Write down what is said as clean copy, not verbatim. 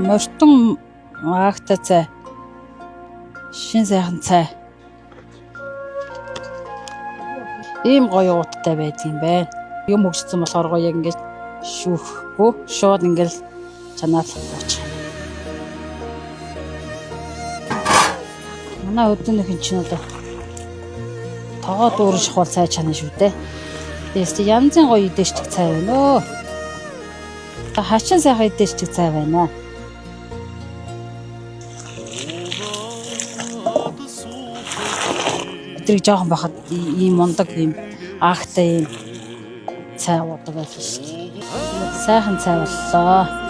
Морьтон аагтай цай. Шин сайхан цай. Ийм гоё ууттай байдаг юм байна. Юм хөгжсөн болохоор гоё яг ингэж шүүхгүй шууд ингээл чанаал уучих. Манай өдөөнийхэн чинь одоо тогоо дүүрэн шахуул цай чана шүү дээ. Тэгээс янзын гоё идээчдэг цай байна өө. Хачин сайхан идээчдэг цай байна. Тэдрийг жоохон байхад ийм мундаг ийм аагтай ийм цай уудаг байсан шүү дээ. Сайхан цай боллоо.